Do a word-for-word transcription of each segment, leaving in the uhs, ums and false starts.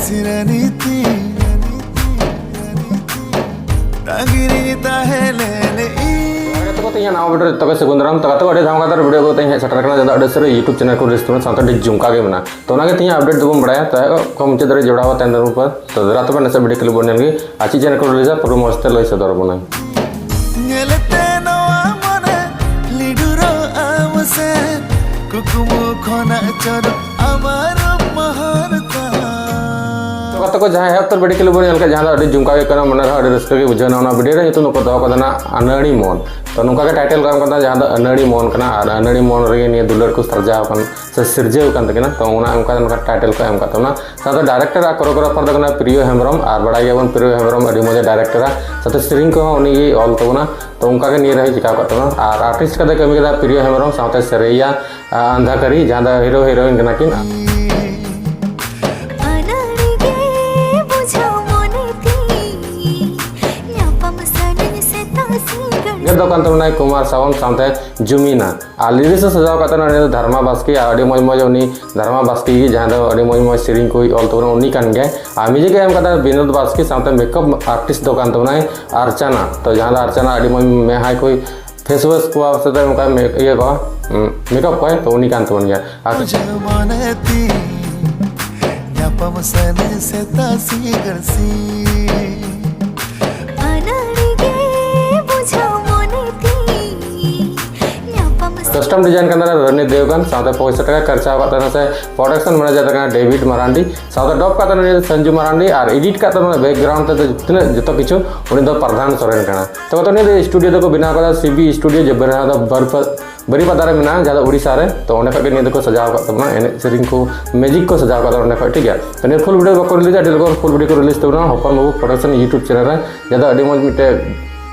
ᱥᱤᱨᱟᱱᱤᱛᱤ ᱛᱟᱸᱜᱤᱨᱤ ᱛᱟᱦᱮᱸ ᱞᱮᱱᱮ ᱤᱧ᱾ ᱜᱟᱛᱮ ᱠᱚ, ᱛᱮᱦᱮᱧᱟᱜ ᱱᱟᱣᱟ video ᱨᱮ ᱡᱚᱛᱚ ᱜᱮ ᱥᱟᱹᱜᱩᱱ ᱫᱟᱨᱟᱢ᱾ ᱛᱚ ᱜᱟᱛᱮ ᱠᱚ, ᱟᱹᱰᱤ ᱫᱷᱟᱢᱟᱠᱟᱫᱟᱨ video ᱠᱚ ᱛᱮᱦᱮᱧ ᱦᱮᱡ ᱥᱮᱴᱮᱨ ᱟᱠᱟᱱᱟ, ᱡᱟᱦᱟᱸ ᱫᱚ ᱟᱹᱰᱤ ᱩᱥᱟᱹᱨᱟ YouTube channel ᱠᱚ release ᱛᱟᱵᱚᱱᱟ, ᱥᱟᱶᱛᱮ ᱟᱹᱰᱤ ᱡᱷᱩᱢᱠᱟ ᱜᱮ ᱢᱮᱱᱟᱜᱼᱟ᱾ ᱛᱚ ᱚᱱᱟᱜᱮ ᱛᱮᱦᱮᱧᱟᱜ update ᱫᱚᱵᱚᱱ ᱵᱟᱲᱟᱭᱟ᱾ ᱛᱚ ᱮᱦᱚᱵ ᱠᱷᱚᱱ ᱢᱩᱪᱟᱹᱫ ᱫᱷᱟᱹᱨᱤᱡ ᱡᱚᱲᱟᱣ ᱛᱟᱦᱮᱱ ᱛᱟᱵᱚᱱ ᱯᱮ᱾ ᱛᱚ ᱫᱮᱞᱟ ᱛᱚᱵᱮ ᱱᱟᱥᱮ video clip ᱵᱚᱱ ᱧᱮᱞ ᱜᱮ, ᱟᱨ ᱪᱮᱫ channel ᱠᱚ release ᱟ ᱯᱩᱨᱟᱹ ᱢᱚᱡᱽ ᱛᱮ ᱞᱟᱹᱭ ᱥᱚᱫᱚᱨ ᱟᱵᱚᱱᱟᱹᱧ᱾ ᱧᱮᱞᱛᱮ ᱱᱚᱣᱟ ᱢᱚᱱᱮ ᱞᱤᱰᱩᱨᱚᱜ ᱟᱢ ᱥᱮ, ᱠᱩᱠᱢᱩ ᱠᱷᱚᱱᱟᱜ ᱪᱚᱨᱚᱠ ᱟᱢᱟᱜ ᱨᱩᱯ ᱢᱚᱦᱚᱨ ᱛᱟᱢ᱾ ᱛᱚ ᱜᱟᱛᱮ ᱠᱚ, ᱡᱟᱦᱟᱸ ᱮᱦᱚᱵ ᱩᱛᱟᱹᱨ video clip ᱵᱚᱱ ᱧᱮᱞ ᱠᱮᱫ, ᱡᱟᱦᱟᱸ ᱫᱚ ᱟᱹᱰᱤ ᱡᱷᱩᱢᱠᱟ ᱜᱮ ᱠᱟᱱᱟ, ᱢᱚᱱᱮ ᱨᱮᱦᱚᱸ ᱟᱹᱰᱤ ᱨᱟᱹᱥᱠᱟᱹ ᱜᱮ ᱵᱩᱡᱷᱟᱹᱣ ᱮᱱᱟ᱾ ᱚᱱᱟ video ᱨᱮ ᱧᱩᱛᱩᱢ ᱫᱚᱠᱚ ᱫᱚᱦᱚ ᱠᱟᱫᱟ ᱱᱟᱜ ᱟᱹᱱᱟᱹᱲᱤ ᱢᱚᱱ᱾ ᱛᱚ ᱱᱚᱝᱠᱟ ᱜᱮ title ᱠᱚ ᱮᱢ ᱠᱟᱫᱟ, ᱡᱟᱦᱟᱸ ᱫᱚ ᱟᱹᱱᱟᱹᱲᱤ ᱢᱚᱱ ᱠᱟᱱᱟ, ᱟᱨ ᱟᱹᱱᱟᱹᱲᱤ ᱢᱚᱱ ᱨᱮᱜᱮ ᱱᱤᱭᱟᱹ ᱫᱩᱞᱟᱹᱲ ᱠᱚ ᱥᱟᱨᱡᱟᱣ ᱟᱠᱟᱱ ᱥᱮ ᱥᱤᱨᱡᱟᱹᱣ ᱟᱠᱟᱱ ᱛᱟᱹᱠᱤᱱᱟ᱾ ᱛᱚ ᱚᱱᱟ ᱚᱱᱠᱟ ᱚᱱᱠᱟ title ᱠᱚ ᱮᱢ ᱠᱟᱫ ᱛᱟᱵᱚᱱᱟ᱾ ᱥᱟᱶᱛᱮ director ᱟᱨ choreographer ᱫᱚ ᱠᱟᱱᱟ ᱯᱨᱤᱭᱚ ᱦᱮᱢᱵᱨᱚᱢ, ᱟᱨ ᱵᱟᱲᱟᱭ ᱜᱮᱭᱟᱵᱚᱱ ᱯᱨᱤᱭᱚ ᱦᱮᱢᱵᱨᱚᱢ ᱟᱹᱰᱤ ᱢᱚᱡᱽ ᱮ director ᱟ, ᱥᱟᱶᱛᱮ ᱥᱮᱨᱮᱧ ᱠᱚᱦᱚᱸ ᱩᱱᱤ ᱜᱮᱭ ᱚᱞ ᱛᱟᱵᱚᱱᱟ᱾ ᱛᱚ ᱚᱱᱠᱟ ᱜᱮ ᱱᱤᱭᱟᱹ ᱨᱮᱦᱚᱸᱭ ᱪᱤᱠᱟᱹ ᱟᱠᱟᱫ ᱛᱟᱵᱚᱱᱟ᱾ ᱟᱨ artist ᱠᱟᱛᱮ ᱠᱟᱹᱢᱤ ᱠᱮᱫᱟ ᱯᱨᱤᱭᱚ ᱦᱮᱢᱵᱨᱚᱢ ᱥᱟᱶᱛᱮ ᱥᱮᱨᱮᱭᱟ ᱟᱸᱫᱷᱟᱠᱟᱨᱤ, ᱡᱟᱦᱟᱸ ᱫᱚ hero heroine ᱠᱟᱱᱟ ᱠᱤᱱ᱾ ᱟᱱᱟᱲᱤ ᱜᱮ ᱵᱩᱡᱷᱟᱹᱣ ᱢᱚᱱᱮ ᱛᱤᱧ, ᱧᱟᱯᱟᱢ ᱥᱟᱱᱟᱧ ᱥᱮᱛᱟᱜ ᱥᱤᱸᱜᱟᱹᱲ᱾ ᱜᱮᱫ ᱫᱚ ᱠᱟᱱ ᱛᱟᱵᱚᱱᱟᱭ ᱠᱩᱢᱟᱨ ᱥᱟᱣᱚᱱ ᱥᱟᱶᱛᱮ ᱡᱩᱢᱤᱱᱟ᱾ ᱟᱨ lyrics ᱮ ᱥᱟᱡᱟᱣ ᱟᱠᱟᱫ ᱛᱟᱵᱚᱱᱟ ᱩᱱᱤ ᱫᱚ ᱫᱷᱟᱨᱢᱟ ᱵᱟᱥᱠᱮ, ᱟᱨ ᱟᱹᱰᱤ ᱢᱚᱡᱽ ᱢᱚᱡᱽ ᱩᱱᱤ ᱫᱷᱟᱨᱢᱟ ᱵᱟᱥᱠᱮ ᱜᱮ, ᱡᱟᱦᱟᱸ ᱫᱚ ᱟᱹᱰᱤ ᱢᱚᱡᱽ ᱢᱚᱡᱽ ᱥᱮᱨᱮᱧ ᱠᱚᱭ ᱚᱞ ᱛᱟᱵᱚᱱᱟ, ᱩᱱᱤ ᱠᱟᱱ ᱜᱮᱭᱟᱭ᱾ ᱟᱨ music ᱮ ᱮᱢ ᱠᱟᱫᱟ ᱵᱤᱱᱳᱫ ᱵᱟᱥᱠᱮ, ᱥᱟᱶᱛᱮ makeup artist ᱫᱚ ᱠᱟᱱ ᱛᱟᱵᱚᱱᱟᱭ ᱟᱨᱪᱟᱱᱟ᱾ ᱛᱚ ᱡᱟᱦᱟᱸ ᱫᱚ ᱟᱨᱪᱟᱱᱟ ᱟᱹᱰᱤ ᱢᱚᱡᱽ ᱢᱮᱫᱦᱟᱭ ᱠᱚᱭ face wash ᱠᱚᱣᱟ, ᱥᱮ ᱚᱱᱠᱟ ᱢᱮ-, ᱤᱭᱟᱹ ᱠᱚᱣᱟ, ᱩᱸ, makeup ᱠᱚᱣᱟᱭ, ᱛᱚ ᱩᱱᱤ ᱠᱟᱱ ᱛᱟᱵᱚᱱ ᱜᱮᱭᱟ᱾ ᱟᱨ ᱵᱩᱡᱷᱟᱹᱣ ᱢᱚᱱᱮ ᱛᱤᱧ, ᱧᱟᱯᱟᱢ ᱥᱟᱱᱟᱧ ᱥᱮᱛᱟᱜ ᱥᱤᱸᱜᱟᱹᱲ ᱥᱤᱧ᱾ ᱟᱱᱟᱲᱤ ᱜᱮ ᱵᱩᱡᱷᱟᱹᱣ ᱢᱚᱱᱮ ᱛᱤᱧ, ᱧᱟᱯᱟᱢ ᱥᱟᱱᱟᱧ᱾ Costume design ᱠᱟᱱ ᱛᱟᱦᱮᱱᱟ ᱨᱚᱱᱤᱛ ᱫᱮᱣᱜᱟᱱ, ᱥᱟᱶᱛᱮ ᱯᱚᱭᱥᱟ ᱴᱟᱠᱟ ᱠᱷᱚᱨᱪᱟ ᱟᱠᱟᱫ ᱛᱟᱦᱮᱱᱟ ᱥᱮ production manager ᱫᱚ ᱠᱟᱱᱟ ᱰᱮᱵᱷᱤᱰ ᱢᱟᱨᱟᱱᱰᱤ, ᱥᱟᱶᱛᱮ dub ᱠᱟᱜ ᱛᱟᱦᱮᱱᱟ ᱩᱱᱤ ᱫᱚ ᱥᱚᱧᱡᱩ ᱢᱟᱨᱟᱱᱰᱤ, ᱟᱨ edit ᱠᱟᱜ ᱛᱟᱦᱮᱱᱟ background ᱛᱮ ᱛᱤᱱᱟᱹᱜ ᱡᱚᱛᱚ ᱠᱤᱪᱷᱩ ᱩᱱᱤ ᱫᱚ ᱯᱨᱚᱫᱷᱟᱱ ᱥᱚᱨᱮᱱ ᱠᱟᱱᱟ᱾ ᱛᱚ ᱜᱟᱛᱮ, ᱱᱤᱭᱟᱹ ᱫᱚ studio ᱫᱚᱠᱚ ᱵᱮᱱᱟᱣ ᱠᱟᱫᱟ ᱥᱤ ᱵᱤ studio, ᱡᱮ ᱵᱮᱱᱟᱣ ᱫᱚ ᱵᱟᱨᱯᱟ-, ᱵᱟᱨᱤᱯᱟᱫᱟ ᱨᱮ ᱢᱮᱱᱟᱜᱼᱟ, ᱡᱟᱦᱟᱸ ᱫᱚ ᱩᱲᱤᱥᱥᱟ ᱨᱮ᱾ ᱛᱚ ᱚᱸᱰᱮ ᱠᱷᱚᱱ ᱜᱮ ᱱᱤᱭᱟᱹ ᱫᱚᱠᱚ ᱥᱟᱡᱟᱣ ᱟᱠᱟᱫ ᱛᱟᱵᱚᱱᱟ, ᱮᱱᱮᱡ ᱥᱮᱨᱮᱧ ᱠᱚ, music ᱠᱚ ᱥᱟᱡᱟᱣ ᱟᱠᱟᱫ ᱛᱟᱵᱚᱱᱟ ᱚᱸᱰᱮ ᱠᱷᱚᱱ, ᱴᱷᱤᱠ ᱜᱮᱭᱟ᱾ ᱛᱚ ᱱᱤᱭᱟᱹ full video ᱵᱟᱠᱚ release ᱟ, ᱟᱹᱰᱤ ᱞᱚᱜᱚᱱ full video ᱠᱚ release ᱛᱟᱵᱚᱱᱟ ᱦᱚᱯᱚᱱ ᱵᱟᱹᱵᱩ production YouTube channel ᱨᱮ, ᱡᱟᱦᱟᱸ ᱫᱚ ᱟᱹᱰᱤ ᱢᱚᱡᱽ ᱢᱤᱫᱴᱮᱡ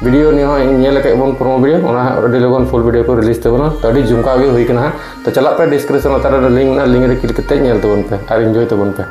video ᱱᱤᱭᱟᱹ ᱦᱚᱸ ᱤᱧ ᱧᱮᱞ ᱟᱠᱟᱫ ᱵᱚᱱ promo video, ᱚᱱᱟ ᱦᱚᱸ ᱟᱹᱰᱤ ᱞᱚᱜᱚᱱ full video ᱠᱚ release ᱛᱟᱵᱚᱱᱟ᱾ ᱛᱚ ᱟᱹᱰᱤ ᱡᱷᱩᱢᱠᱟ ᱜᱮ ᱦᱩᱭ ᱠᱟᱱᱟ ᱦᱟᱸᱜ᱾ ᱛᱚ ᱪᱟᱞᱟᱜ ᱯᱮ description ᱞᱟᱛᱟᱨ ᱨᱮ link ᱢᱮᱱᱟᱜᱼᱟ, link ᱨᱮ click ᱠᱟᱛᱮ ᱧᱮᱞ ᱛᱟᱵᱚᱱ ᱯᱮ ᱟᱨ enjoy ᱛᱟᱵᱚᱱ ᱯᱮ᱾